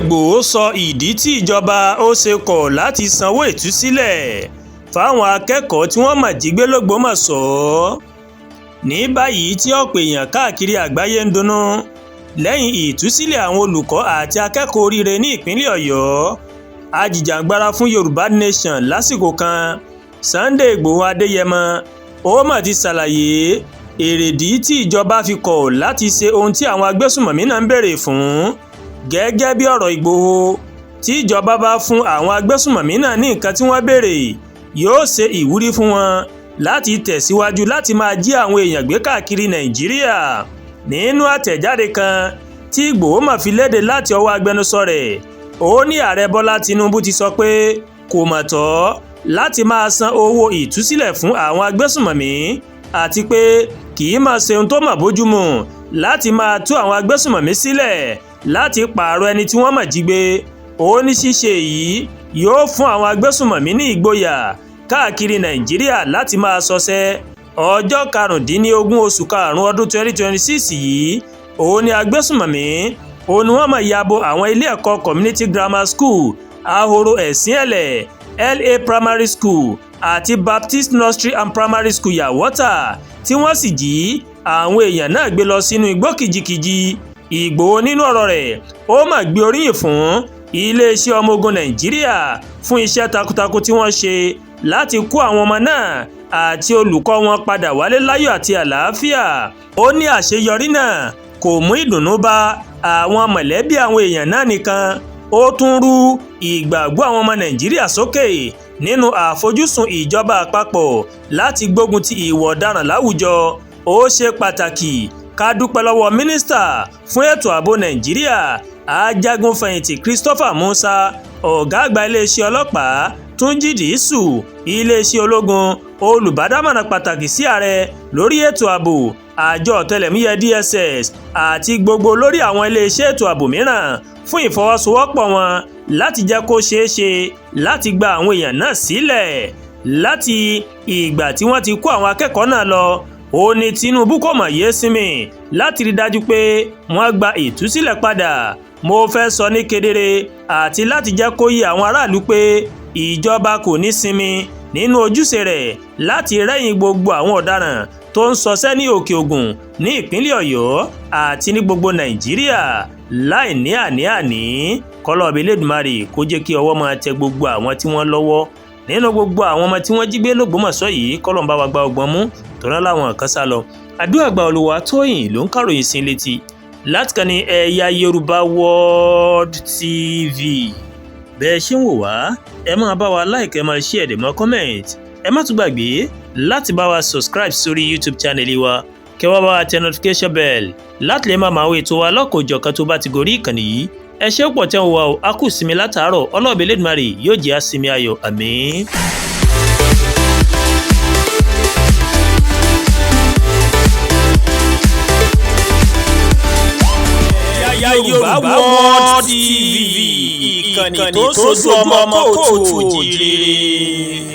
Ìgbòho sọ ìdí tí ìjọba ó ṣe kọ̀ láti sanwó ìtúsílẹ̀ fáwọn akẹ́kọ̀ọ́ tí wọ́n mà jí gbé lọ́gbọ́mọso. Ní báyìí tí ọ̀pọ̀ èèyàn káàkiri àgbáyé ń dunnú lẹ́yìn ìtúsílẹ̀ àwọn olùkọ́ àti akẹ́kọ̀ọ́ oríire ní ìpínlẹ̀ Ọ̀yọ́, ajìjàǹgbara fún Yorùbá Nation lásìkò kan, Sunday Ìgbòho Adéyẹmọ, ó mà ti ṣàlàyé èrèdí tí ìjọba fi kọ̀ láti ṣe ohun tí àwọn agbésùnmọ̀mí náà ń béèrè fún. Gẹ́gẹ́ bí ọ̀rọ̀ Ìgbòho, tí ìjọba bá fún àwọn agbésùnmọ̀mí náà ní nǹkan tí wọ́n béèrè, yóò ṣe ìwúrí fún wọn láti tẹ̀síwájú láti máa jí àwọn èèyàn gbé káàkiri Nàìjíríà. Nínú àtẹ̀jáde kan tí Ìgbòho mà fi léde láti ọwọ́ agbẹnusọ rẹ̀, ó ní Ààrẹ Bọ́lá Tinubu ti sọ pé kò mà tọ́ láti máa san owó ìtúsílẹ̀ fún àwọn agbésùnmọ̀mí, àti pé kì í máa ṣe ohun tó mà bójúmu láti máa tú àwọn agbésùnmọ̀mí sílẹ̀ láti pààrọ̀ ẹni tí wọ́n mà jí gbé. Ó ní ṣíṣe èyí yóò fún àwọn agbésùnmọ̀mí ní ìgboyà káàkiri Nàìjíríà láti máa ṣọṣẹ́. Ọjọ́ 15 oṣù karùn-ún ọdún 2026 yìí, òun ni agbésùnmọ̀mí òun ni wọ́n máa ya bo àwọn ilé ẹ̀kọ́ Community Grammar School, Ahoro Ẹ̀sìnẹ̀lẹ̀, LA Primary School àti Baptist Nursery and Primary School Yàwọ́tà, tí wọ́n sì jí àwọn èèyàn náà gbé lọ sínú igbó kìjikìji. Ìgbòho nínú ọ̀rọ̀ rẹ̀, ó mà gbé oríyìn fún iléeṣẹ́ ọmọ ogun Nàìjíríà fún iṣẹ́ takuntakun tí wọ́n ṣe láti kó àwọn ọmọ náà àti olùkọ́ wọn padà wálé láyọ̀ àti àlàáfíà. Ó ní àṣeyọrí náà kò mú ìdùnnú bá àwọn mọ̀lẹ́bí àwọn èèyàn náà nìkan, ó tún rú ìgbàgbọ́ àwọn ọmọ Nàìjíríà sókè nínú àfojúsùn ìjọba àpapọ̀ láti gbógun ti ìwà ọ̀daràn láwùjọ. Ó ṣe pàtàkì ká dúpẹ́ lọ́wọ́ mínísítà fún ètò ààbò Nàìjíríà, ajagun-fẹ̀yìntì Christopher Musa, ọ̀gá àgbà iléeṣẹ́ ọlọ́pàá Túnjí Dìísù, iléeṣẹ́ ológun, olùbádámọ̀ràn pàtàkì sí ààrẹ lórí ètò ààbò, àjọ ọ̀tẹlẹ̀múyẹ́ DSS àti gbogbo lórí àwọn iléeṣẹ́ ètò ààbò mìíràn fún ìfọwọ́sowọ́pọ̀ wọn láti jẹ́ kó ṣeé ṣe láti gba àwọn èèyàn náà sílẹ̀. Láti ìgbà tí wọ́n ti kó àwọn akẹ́kọ̀ọ́ náà lọ, ó ní Tinubu kò mọ̀ yé sinmi láti rí dájú pé wọ́n gba ìtúsílẹ̀ padà. Mo fẹ́ sọ ní kedere àti láti jẹ́ kó yé àwọn aráàlú pé ìjọba kò ní sinmi nínú ojúṣe rẹ̀ láti rẹ́yìn gbogbo àwọn ọ̀daràn tó ń ṣọṣẹ́ ní Òkè Ògùn, ní ìpínlẹ̀ Ọ̀yọ́ àti ní gbogbo Nàìjíríà láì ní àní-àní. Kọ́lọ́ọ̀bì Elédùmarè kó jẹ́ kí ọwọ́ máa tẹ gbogbo àwọn tí wọ́n lọ́wọ́ nínú gbogbo àwọn ọmọ tí wọ́n jí gbé lÓgbómọ̀ṣọ́ yìí, kọ́lọ́n bá wa gba ọgbọ́n mú tọ́lá láwọn kan sá lọ. Àdúrà gba Olúwatóyìn ló ń kàròyìn sí létí láti kàn ní Ẹ̀yà Yorùbá World TV. Bẹ́ẹ̀ ṣe ń wò wá, ẹ máa bá wa like, ẹ máa share, ẹ máa comment. Ẹ má tún gbàgbé láti bá wa subscribe sórí YouTube channel wa, kẹ́ wá bá wa tẹ notification bell láti lè máa máa wo ètò wa lọ́kọ̀ọ́jọ̀kan tó bá ti gorí ìkànnì yìí. Ẹ ṣé pọ̀ tẹ́ ń wá o, a kù sinmi látàárọ̀. Ọlọ́ọ̀bẹ Elédùmarè yóò jẹ́ àsinmi ayọ̀, àmín. Yorùbá World TV, ìkànnì tó sojú ọmọ kóòtù òjìrè.